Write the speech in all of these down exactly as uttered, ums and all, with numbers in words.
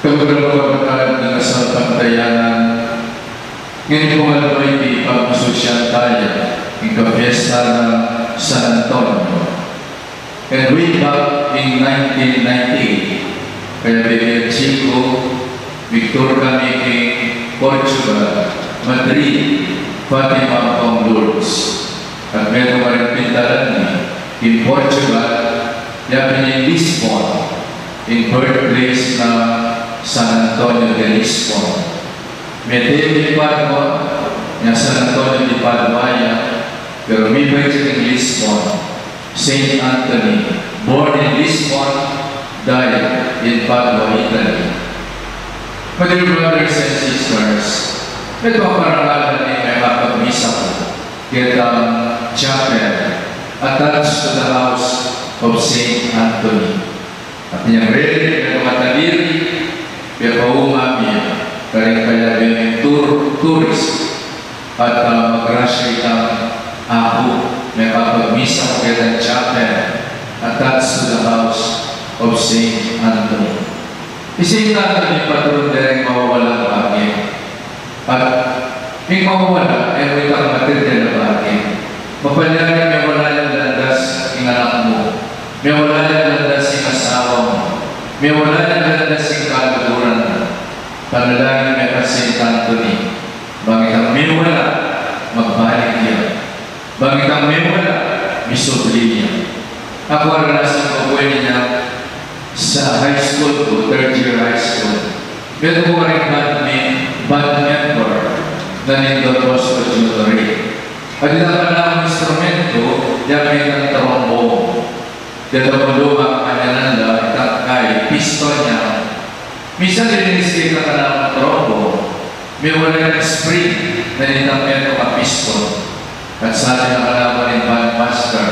Kaluguran ku, kapatad, king kasalpantayanan, ngeni pung aldo iti pagsususian taya king kapiesta nang San Antonio. And way back in nineteen ninety-eight, kaya bibiyag Chico, migtur kami king Portugal, Madrid, Fatima ampong Lourdes. At metung karing pintalan mi king Portugal, ya pin ing Lisbon, ing birthplace na San Antonio de Lisbon. Mete king Padua, nya San Antonio de Padua ya, pero mibait ya king Lisbon. Saint Anthony, born in Lisbon, died in Padua, Italy. My dear brothers and sisters, ito ang parangalan ning mekapagmisa ku, ketang chapel attached to the house of Saint Anthony. At inyang relic, ito matagiri, pepauma mi karing kayabeng tur-, tourist, at, ah, magrasya itang aku mekapagmisa ku ketang chapel attached to the house of Saint Anthony. I Saint Anthony, patron deng mawawalang bage. At ing mawawala, e mu itang material a bage. Mapalyari mewala yang landas ing anak mu, mewala yang landas ing asawa mu, mewala yang landas ing kaluguran mu. Panalangin mi kang Saint Anthony, bang itang mewala, magbalik ya. Bang itang mewala, misubli ya. Aku, aranasan ku pu ini inyang sa high school ku, third year high school. Metung ku karing band me-, band member na ning Don Bosco Junior. At itang kanaku instrumento, ya me itang trombone. Deta mu luma, kanyan da, itang kay piston ya. Minsan dininis ke ing kanakung trombone, mewala ing spring na itang metung a piston. At sabi na kanaku ning bandmaster,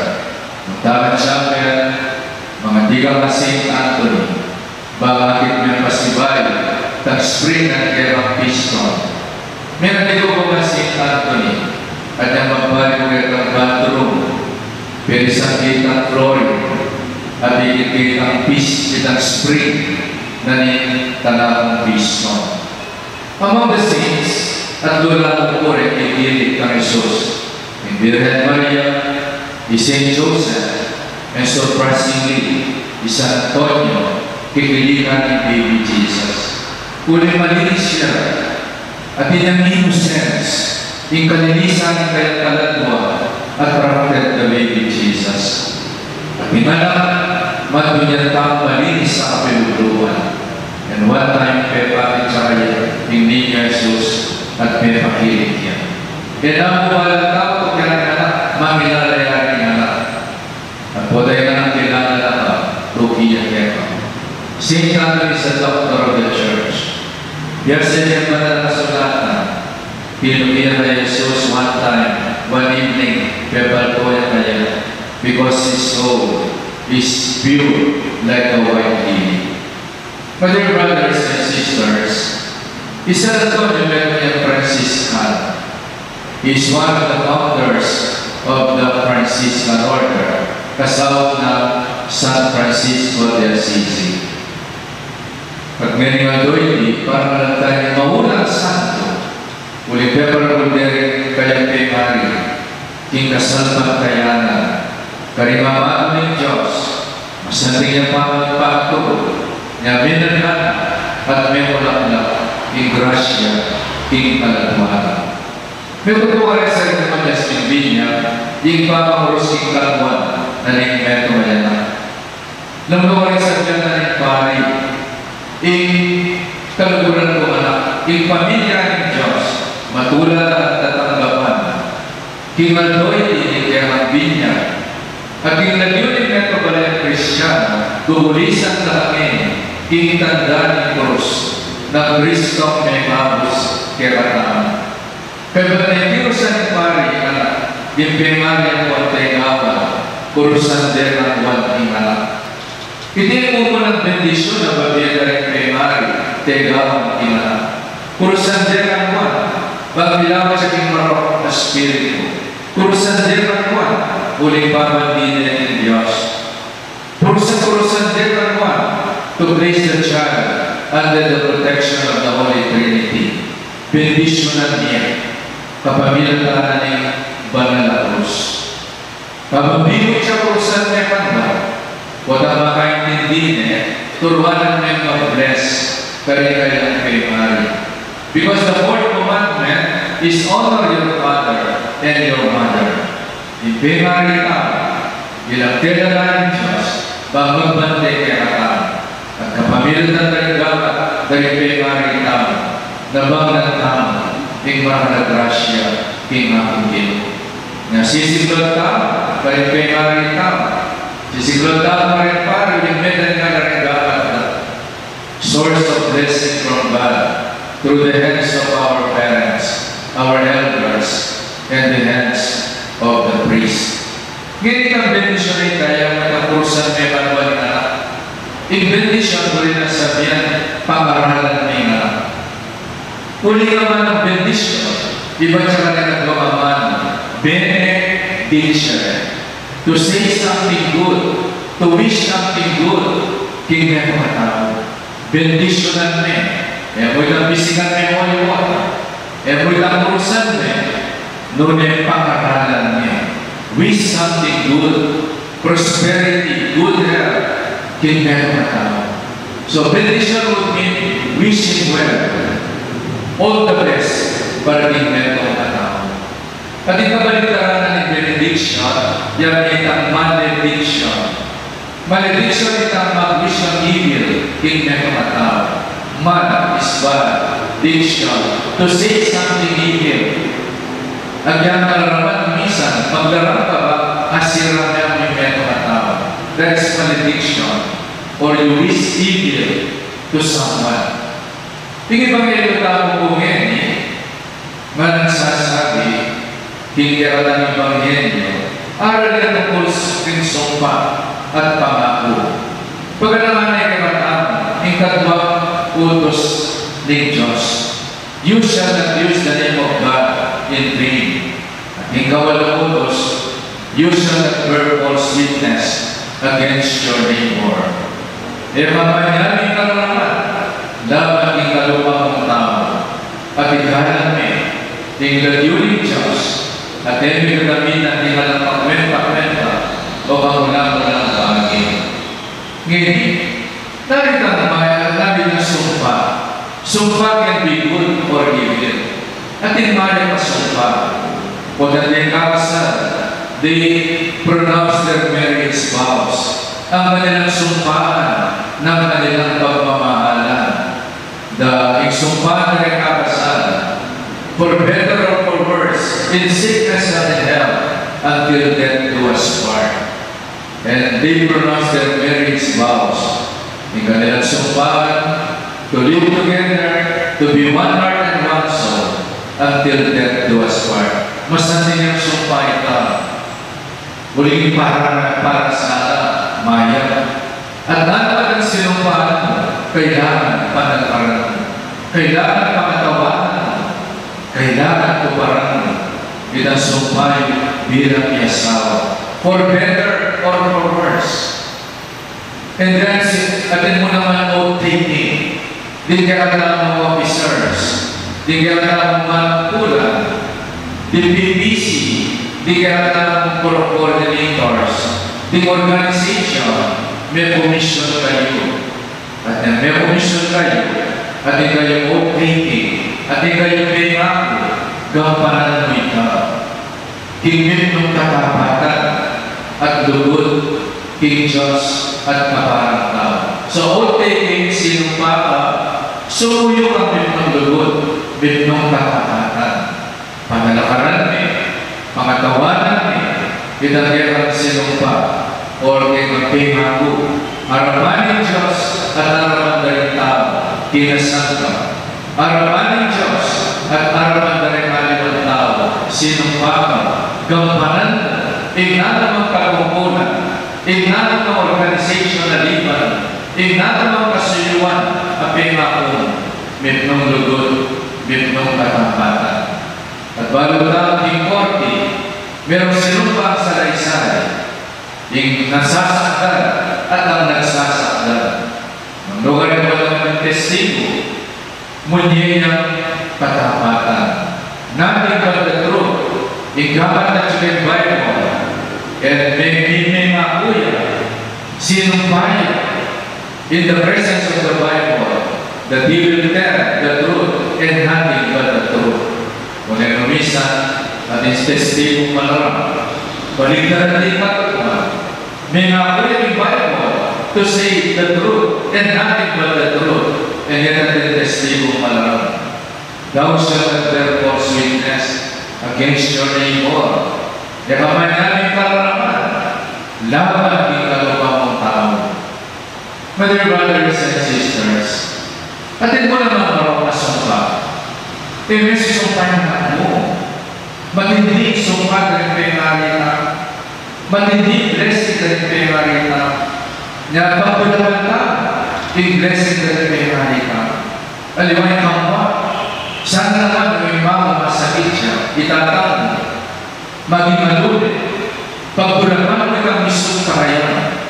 "Punta kang chapel, mangadi ka kang Saint Anthony, bang akit meng pasibayu itang spring at kekang piston." Mengadi ku kang Saint Anthony, at inyang pagbalik ku ketang bathroom, pinisan ke itang flooring, at ikit ke itang pis-, itang spring na ning kanakung piston. Among the saints, atlu la pu ring kikilig kang Jesus, ing Birhen Maria, i Saint Joseph, and surprisingly, i San Antonio, kikiligan ning baby Jesus. Uling malinis ya, at inyang innocence, ing kalinisan ning kayang kaladwa, attracted the baby Jesus. At ing anak, matunyan tang malinis a kapilubluban. And one time, pepakit ya kaya ing Niño Jesus at pepakilig ya. E na mu balang tau tukian ing anak, mangilala ya king anak. At potang anak, kilala na ka, tuki ya keka. Saint Anthony is a doctor of the church. Biyasa ing Banal a Kasulatan, tinuki ya kang Jesus one time, one evening, pepalto ya kaya, because his soul is pure like a white lily. My dear brothers and sisters, i San Antonio metung yang Franciscan. He is one of the founders of the Franciscan Order, kasaut nang San Francisco de Assisi. At ngeni, aldo iti, parangalan taya ning maulang santo, uling peparakul de ring kayang pengari king kasalpantayanan, karing mamalu ning Dios, masanting yang pamagpatu, nya minangan at memulaklak king grasya king kaladwa na. Mekutuwa rin sa ring manyas ning binyag, ing pamangurus king kaladwa na ning metung a anak. Nung nung rin sa binyag na ning pari, ing kaluguran kung anak, ing pamilya ning Dios, matula at tatanggapan. King aldo iti ning kayang binyag, at king lagyu ning metung a balayang Kristiano, tubulisan da kami king tanda ning krus nang Kristong mengabus kekatamu. Kaya bang nung kirusan ning pari ing anak, ing pengari ampong tegawan, kurusan de kang Juan ing anak. Iti ing mumunang bendisyun a babie da ring pengari, tegawan ing anak. Kurusan de kang Juan, bang milawas ya king marok a espiritu. Kurusan de kang Juan, uling babandi ne king Dios. Kurusan, kurusan de kang Juan, to place the child under the protection of the Holy Trinity. Bendisyunan ne ya kapamilatan ning banal a krus. Pamabingu ya krusan ne kanita, potang makaintindi ne, turuan ne mag-bless karing kayang Pemari. Because the fourth commandment is, "Honor your father and your mother." Ing Pemari tamu, ilang tela ning Dios, bang magbante kekatamu. At kapamilatan karing gamat karing Pemari tamu, nabanggan tamu ing maragul a grasya king Ating Ginu. Nasisimbal tamu karing Pemari tamu, sisimbal tamu karing pari, ing mete ning gamat, source of blessing from God through the hands of our parents, our elders, and the hands of the priest. Ngeni, ing bendisyun ning kayang krusan, me banua ning anak. Ing bendisyun, buri nang sabian, pangaralan me ing anak. Uling amanu ing bendisyun, ibat ya karing adwang amanu, benedicere. To say something good, to wish something good king metung a tau. Bendisyunan me, e mu itang bisikan me holy water, e mu itang krusan me, nune pangaralan me, wish something good, prosperity, good health king metung a tau. So benediction would mean wishing well, all the best para king metung a tau. At ing kabaliktaran na ning benediction, ya itang malediction. Malediction itang mag-wish ng evil king metung a tau. Mal is bad, diction, to say something evil. Agyang kararaman, minsan maglaram ka ba, asira me ing metung a tau. That is malediction. Or you wish evil to someone. Ing ebanghelyu tamu pu ngeni, nagsasabi king kekatang ebanghelyu, aralin tungkul king sumpa at pangaku. Paganakan ne kekatamu ing kaduang utus ning Dios. You shall not use the name of God in vain. At ing kawalang utus, you shall not bear false witness against your neighbor. E mu manyaring kararaman laban king kalumang tau, at igalang me ing lagyu ning Dios, at e me gagamitan king alang pakwenta-kwenta o kamula-mulang bage. Ngeni, nariritan tamu, nariritan sumpa. Sumpa can be good or evil. Atin mayap a sumpa. Potang dekakasal, they pronounce their marriage vows. Ing kanilang sumpaan, ing kanilang pagmamahalan. The, ing sumpa ning dekakasal, for better or for worse, in sickness and in health, until death do us part. And they pronounce their marriage vows. Ing kanilang sumpaan, to live together, to be one heart and one soul, until death do us part. Masanting yang sumpa ita. Uling para, para sana, mayap. At nanu man ing sinumpaan mu, kailangan panalakaran mu. Kailangan pangatawanan mu. Kailangan tuparan mu itang sumpa yu bilang miasawa, for better or for worse. And then, si-, atin mu naman oath taking. Ding kekatamung officers, ding kekatamung manungkulan, ding P P C, ding kekatamung coordinators, ding organization, me-commission kayu. At nung me-commission kayu, at ing kayang oath taking, at ing kayang pengaku, gampanan mu ita king mipnung katapatan at lugud king Dios at kaparang tau. So, oath taking, sinumpa ka, sumuyu kang mipnung lugud, mipnung katapatan. Panalakaran me, pangatawanan me itang kekang sinumpa, o kekang pengaku, arapan ning Dios at arapan da ring tau, kinasan ka. Arapan ning Dios at arapan da ring aliwang tau, sinumpa ka, gampanan mu ing nanumang katungkulan, ing nanumang organization a liban, ing nanumang kasuyuan a pengaku mu, mipnung lugud, mipnung katapatan. At balu tamu king korte, merong sinumpang salaysay, ing nasasakdal at ang nagsasakdal. Nung lugar ing walang mante testigo, munye yang katapatan. Nothing but the truth. Ing kapat na king Bible, and mengaku ya, sinumpa ya, in the presence of the Bible, that he will tell the truth and nothing but the truth. Nune nu misan, atin testigo malalam. Baliktaran da ing kapat na. Mengaku ya king Bible to say the truth and nothing but the truth. And yet atin testigo malalam. Thou shalt not bear false witness against your neighbor. E ka manyaring kalaraman laban king kalupa mung tau. My dear brothers and sisters, atin mu naman marok a sumpa. E me susumpa ing anak mu. Matindi ing sumpa da ring pengari na. Matindi ing blessing da ring pengari na. Nya pagpalaban ta ing blessing da ring pengari na. Aliwa ing kamwa, sana naman nung ing mama masakit ya, i tata mu, maging maluli, pagpalaban mu itang misung karayan,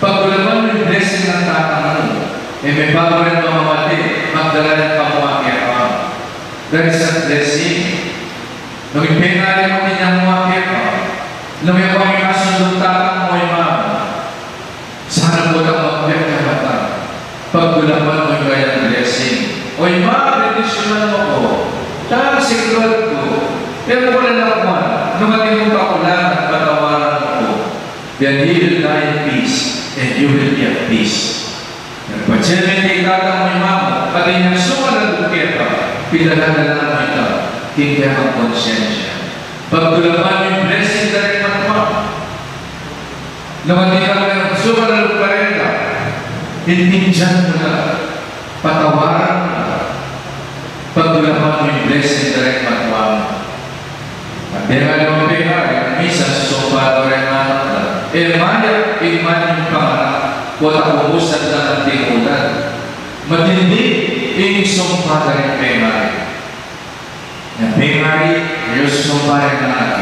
pagpalaban mu ing blessing ning tata mu, e me balu reng mamamate, magdala yang kamwa keka. That is a blessing. Nung ing pengari mu atin yang kamwa keka, nung e mu kekang sundung tata mu, o i mama mu, sana potang magpekta ka, pagpalaban mu ing kayang blessing. O i mama, bendisyunan mu ku. Dahil secret ku, e mu ku la lakwan, nung atin kung kakulangan, patawaran mu ku. Then he will die in peace, and you will be at peace. Nung patse me ing tata mu, i mama mu, atin yang sumasalubong keka, pidala-dala mu ita king kekang konsyensya. Pagpalaban mu ing blessing da ring matwa mu. Nung atin kang sumasalubong karela, intindian mu la, patawaran mu la, pagpalaban mu ing blessing da ring matwa mu. At deng aliwang pengari, minsan susumpa da reng anak da, e maya ing manyang panganak, potang kumusad na ing tingulan. Matindi ing sumpa da ring pengari. Ing pengari, e susumpa reng anak,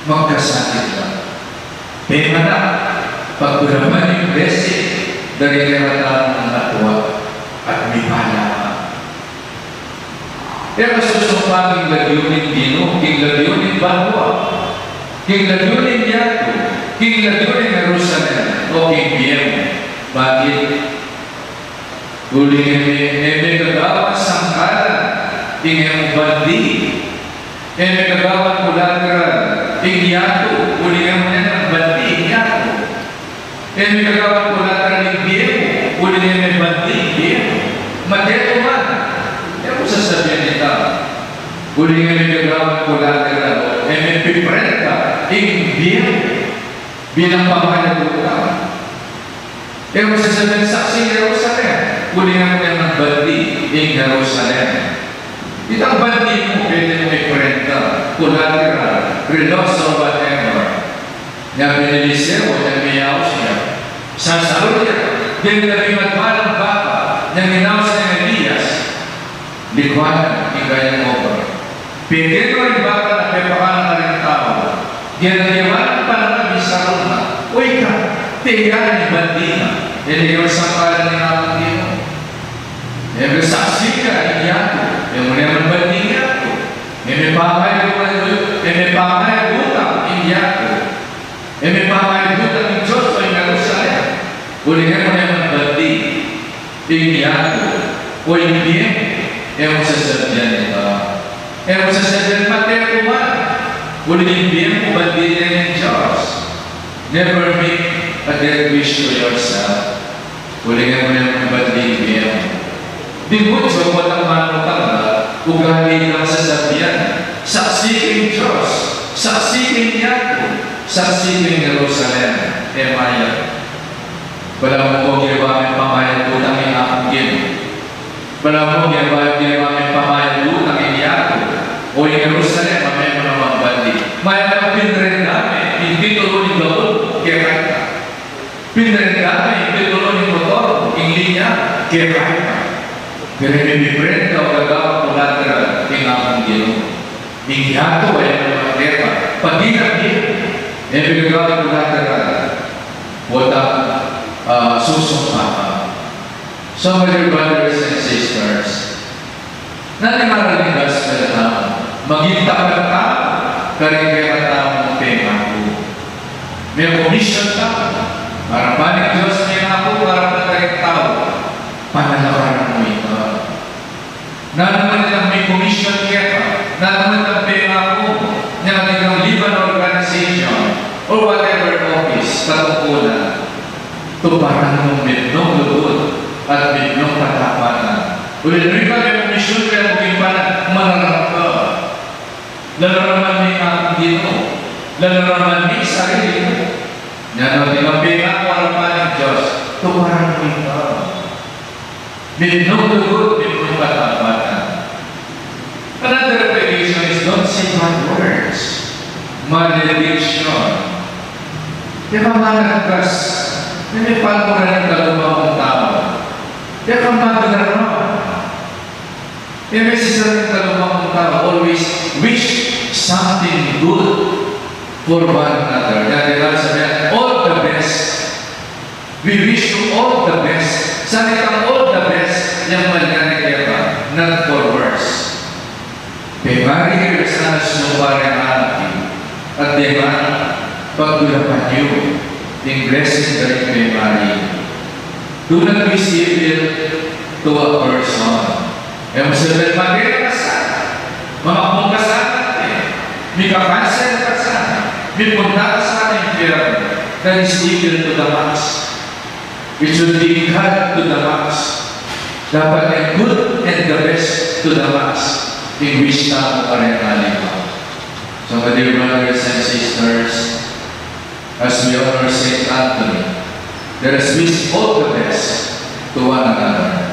magkasakit la. Penganak, pagpalaban ing blessing da ring kekatamung matwa, at mipala ka. E ka susumpa king lagyu ning Ginu, king lagyu ning banua, king lagyu ning yatu, king lagyu ning Jerusalem, o king bie mu. Bakit? Uling e me, e me gagawan sangkalan ing e mung bandi. E me gagawan kolateral ing yatu, uling e mu ne nang bandi ing yatu. E me gagawan kolateral ing bie mu, uling e me bandi ing bie mu. Mate ku man, e mu sasabian ita. Uling e me gagawan kolateral, e me piprenta ing bie mu bilang pamayad utang. E mu sasabian, saksing Jerusalem, uling e mu ne nang bandi ing Jerusalem. Itang bandi mu, pwede mung iprenta, collateral, reloss or whatever. Nya binilis ya, o nya miyaus ya. Sasalud ya, deng labing matmalang baka, nya minaus neng Elias. Likuan ing kayang obra. Pekit na ring baka na pepakan na ring tau. Giyang gewa nang panangab ing sarun na, o ika, te ya ing bandi na. E ne ing sangkalan ning Apung Ginu. E me saksi ya ing yatu, e mu ne man bandi ing yatu. E me pamayad utang, e me pamayad utang ing yatu. E me pamayad utang ing Dios o ing Jerusalem. Uling e mu ne man bandi ing yatu, o ing bie mu, e mu sasabian ita. E mu sasabian, mate ku man, uling ing bie mu bandi ne ning Dios. Never make a death wish to yourself. Uling e mu ne man bandi ing bie mu. Di mu, Job, potang manutang la, ugali nang sasabian, saksi king Dios, saksi king yatu, saksi king Jerusalem, e maya. Balamu kung gewa meng pamayad utang ing Apung Ginu. Balamu kung gewa, gewa meng pamayad utang ing yatu, o ing Jerusalem, a meme naman bandi. Mayap a pinrenta me ing titulu ning gabun keka ita. Pinrenta me ing titulu ning motor, ing linya, keka ita. Pero e me piprenta o gagawan kolateral king Apung Ginu. Ing yatu a e naman keka, pati na bie, e me gagawan kolateral. Potang, ah, susumpa ka. So, my dear brothers and sisters, nanu ing aral ning gospel tamu? Maging tapat tamu karing kekatamung pengaku. Mekumisyun tamu, arapan ning Dios mengaku, arapan karing tau, panalakaran mu ita. Nanu man itang mikumisyun keka, nanu man itang pengaku mu, nya atin kang liban organization or whatever office, katungkulan, tuparan mung mitmung lugud at mitmung katapatan. Ulit, rika mekumisyun keka, maging panalakaran ka. Lalaraman me ing Ginu, lalaraman me ing sarili mu. Nya atin kang pengaku, arapan ning Dios, tuparan mu ita. Mitmung lugud, mitmung katapatan. Another application is don't say bad words. Malediction. Keka managkas, e me palmuran ing kalumang tau. Keka magdara. E me sisarang ing kalumang tau, always wish something good for one another. Nya atin kang sasabian, all the best. We wish you all the best. Salitang all the best, yang malyari keka, not for worse. Pemari kayu sana king sumpang anak yu, at deng pagdulapan yu ing blessing da ring pemari. Do not wish evil to a person. E mu sabian, "Magera ka sana, mamakbung ka sana, e, mika-cancel ka sana, mipunta ka sana impyernu." That is evil to the max. It should be God to the max. Dapat ing good and the best to the max ing wish tamu kareng aliwa. So, my dear brothers and sisters, as we honor Saint Anthony, let us wish all the best to one another.